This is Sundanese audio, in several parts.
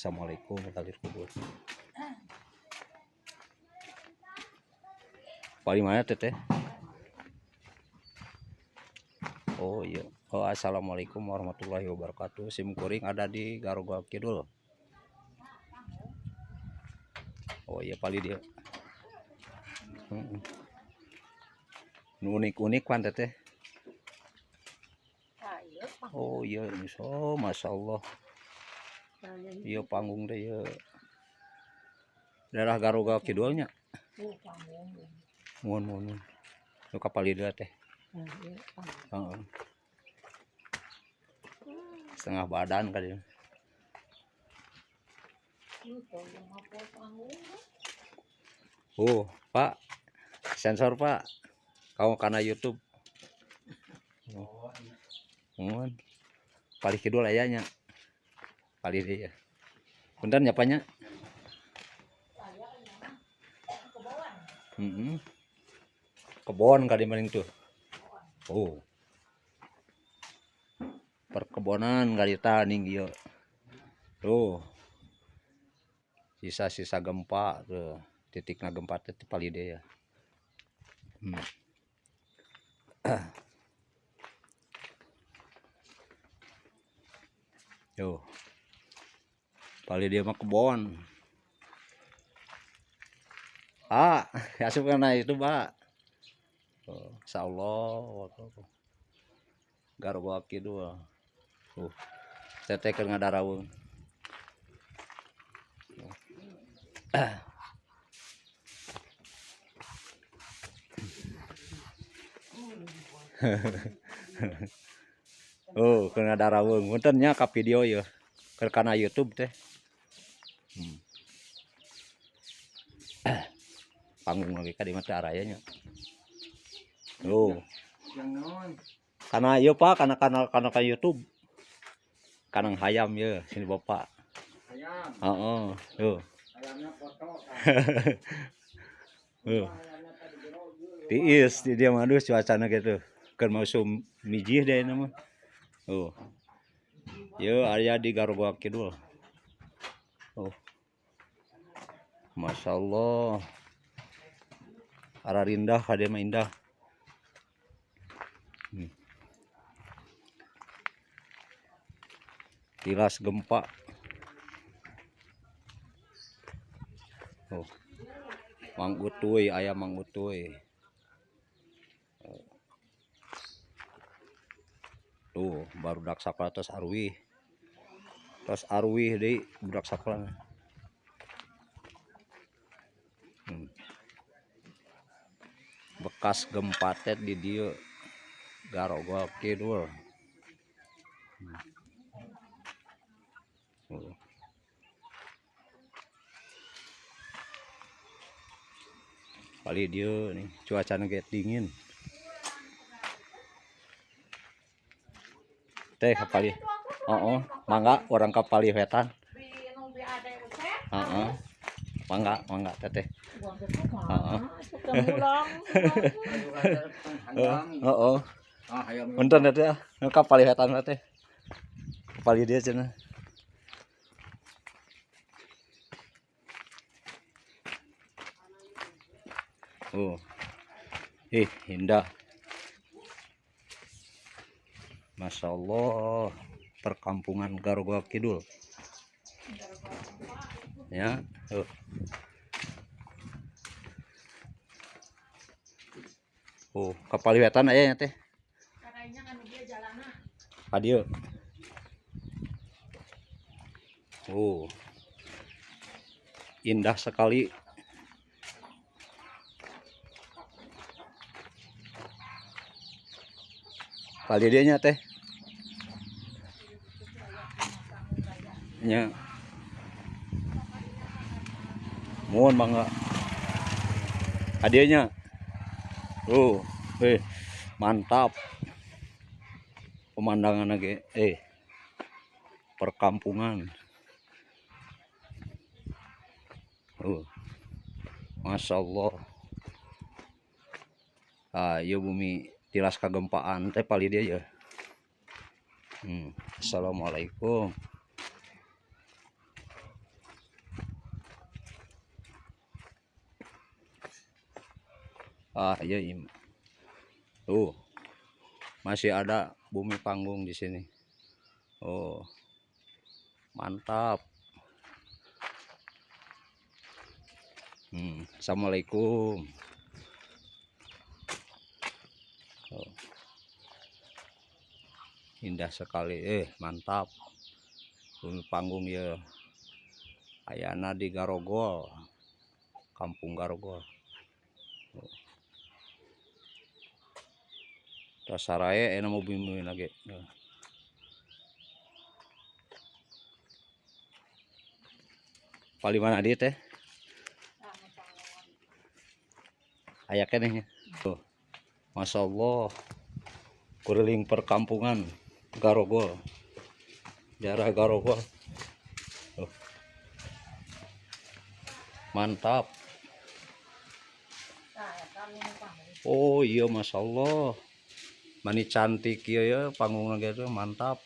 Assalamualaikum kalir kubur. Paling mana teteh? Oh iya. Oh, assalamualaikum warahmatullahi wabarakatuh. Sim kuring ada di Garogol Kidul. Oh iya pali dia. Heeh. Nu unik-unik pan teteh. Oh iya, oh masya Allah. Iya panggung deh ya. Daerah Garogol Kidulnya. Mohon mohon. Nu ka palih teh. Heeh. Setengah badan kali. Oh, Pak. Sensor, Pak. Kamu karena YouTube. Oh. Mohon. Palih kidul aya nya. Palih deui ya. Punten nya, Pak nya. Heeh. Kebon kali maning tuh. Oh. Perkebonan kali ning ieu. Tuh. Sisa-sisa gempa tuh. Titikna gempa teh ti palih dieu ya. Tuh. Palih dieu mah kebon. Ah, asup kana itu, Pak. Oh, insyaallah Garogol Kidul. Tuh. Teteh keur ngadarawung. Oh, keur ngadarawung. Punten nya ka video ieu. Keur kana YouTube teh. Panggung lagi ka di mah teh araya nya. Tuh. Kana ieu Pak, kana kana kana ka YouTube. Kanang hayam ye sini Bapak. Hayam. Heeh, tuh. Hayamnya foto. Tuh. Tiis di dia mah aduh cuacana gitu. Keur musim mijih deh nama. Tuh. Ye aya di Garogol Kidul. Oh. Masya Allah. Ararindah ka dieu mah indah. Tilas gempa. Oh. Mang Utuy, aya Mang Utuy. Tuh, barudak sakola tos aruwih. Tos aruwih deui budak sakola. Bekas gempa teh di dieu Garogol Kidul. Oh. Kali dia nih cuacanya kayak dingin. Teh kapali. Oh, mangga orang kapali wetan. Heeh. Mangga, mangga teteh. Heeh. Heeh. Punten teteh ah, kapali wetan teh. Kapali dia cenah. Oh. Ih, indah. Masya Allah, perkampungan Garogol Kidul. Ya, tuh. Oh, kapali wetan aya nya teh. Ka dieu. Oh. Indah sekali. Kali dia nya teh. Nya. Mohon mangga. Hadiahnya. Oh, mantap. Pemandangan lagi. Perkampungan. Oh. Masya Allah. Ah, ieu bumi tilas kagempaan teh pali dia ya. Assalamualaikum. Ah, iya, iya. Tuh. Masih ada bumi panggung di sini. Oh. Mantap. Assalamualaikum. Oh. Indah sekali. Mantap. Bumi panggung ya. Ayana di Garogol. Kampung Garogol. Oh. Tos sarae enak mau bumi lagi. Oh. Paling mana dia teh? Aya keneh nya. Tuh. Masya Allah. Keliling perkampungan Garogol. Daerah Garogol. Tuh. Mantap. Oh iya, Masya Allah. Mani cantik iya ya panggung gitu, mantap.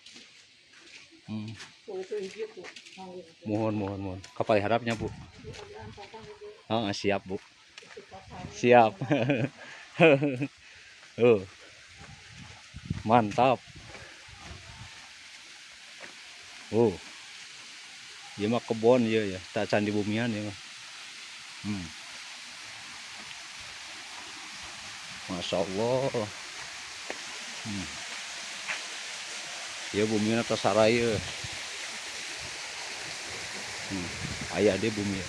Mohon, mohon, mohon. Kapal harapnya, Bu. Oh, siap, Bu. Siap. Oh. Mantap. Oh. Ieu mah kebon ieu ya, tak candi bumian ieu mah. Masya Allah. Ieu bumina tos sarai ieu. Aya deui bumi.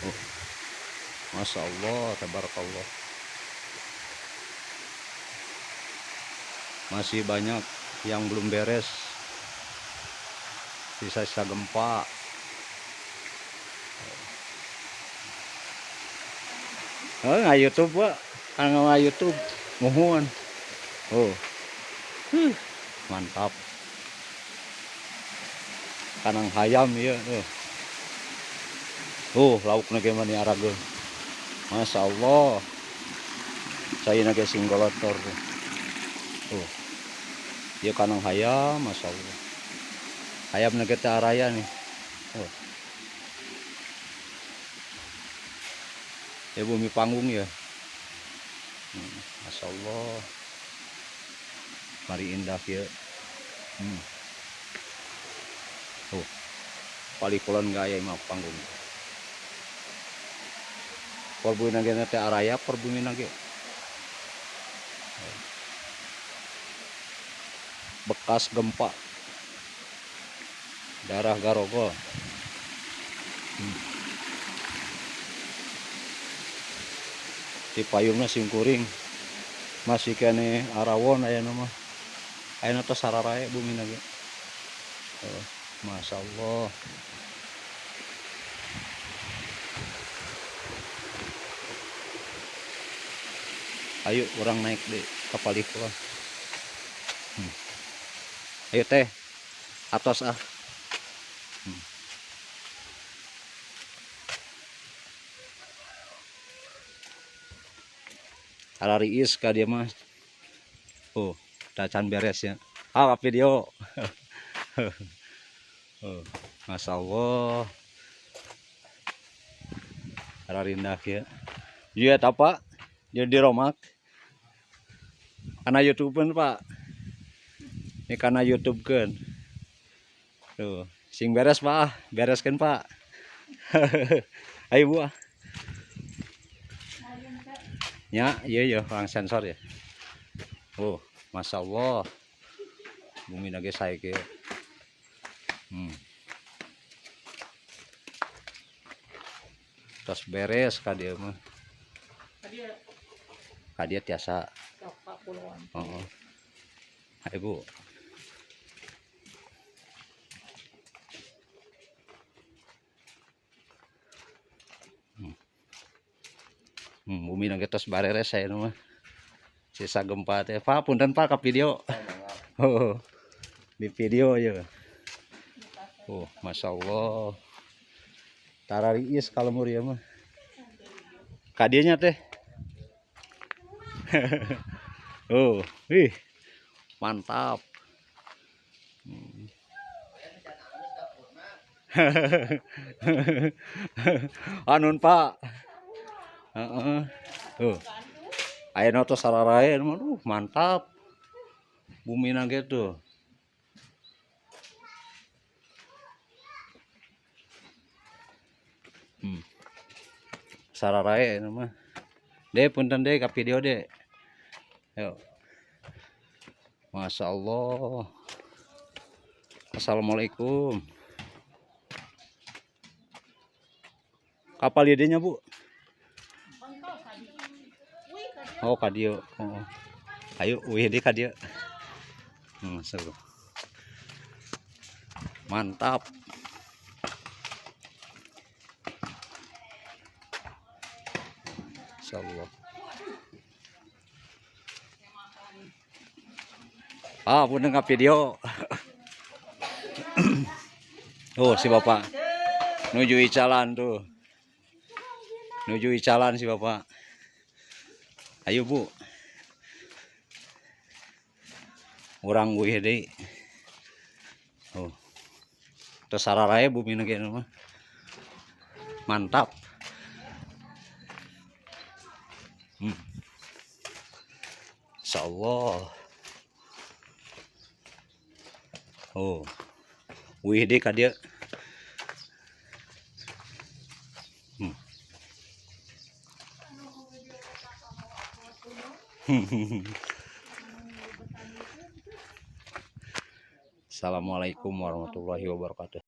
Oh. Masya Allah, tabarakallah. Masih banyak yang belum beres. Sisa-sisa gempa. Oh, nggak YouTube, Pak. Kan nggak YouTube. Mohon. Oh. Huh. Mantap. Kanang hayam ya. Oh. Oh, laukna ge mani arageung. Masya Allah. Saya nage singgolotor. Oh. Ieu kanang hayam, Masya Allah. Hayam nage teh araya nih. Oh. Ya bumi panggung ya. Masya Allah. Mari indah ya. Oh. Palih kulon gaya mah panggung. Perbumi nage teh araya perbumi nage. Bekas gempa. Daerah Garogol. Di payungna simkuring masih kene arawon aya mah. Ayeuna tos sararae bumi nage. Oh, Masya Allah. Ayo orang naik di kapal itu. Ayo teh, atos ah. Arariis ka dia mah. Oh, tacan beres ya. Ah, video. Oh, Masya Allah. Ararindah ya. Iya, apa? Dia di Romak. Karena YouTube pun, Pak. Ini karena YouTube kan. Tuh, sing beres, Pak. Bereskan, Pak. Ayo, Bu. Ah. Ya, iya iya, orang sensor ya. Oh, Masya Allah. Bumi nage sae kieu. Tos beres ka dieu mah. Ka dieu tiasa. Heeh. Ayo, Bu. Bumi nage tos bareres saya mah. Sisa gempa teh. Pak, punten Pak ka video. Oh, di video ya. Oh, Masya Allah. Tarariis kalau muria mah. Kadinya teh. Oh, wih. Mantap. Anun Pak. Heeh. Tuh. Ayeuna tos sararae mah, duh, mantap. Bumina ge tuh. Sararae ayeuna mah. Dek, punten dek ka video dek. Yuk. Masya Allah. Assalamualaikum. Kapal idenya, Bu? Oh, ka dieu. Oh. Ayo uih deui ka dieu. Seru. Mantap. Insyaallah. Ah, punten ka video. Oh, si Bapak. Nuju icalan tuh. Nuju icalan si Bapak. Ayo, Bu. Urang uih deui. Oh. Terus sararae bumi ge mah. Mantap. Insyaallah. Oh. Uih deui ka dieu. Assalamualaikum warahmatullahi wabarakatuh.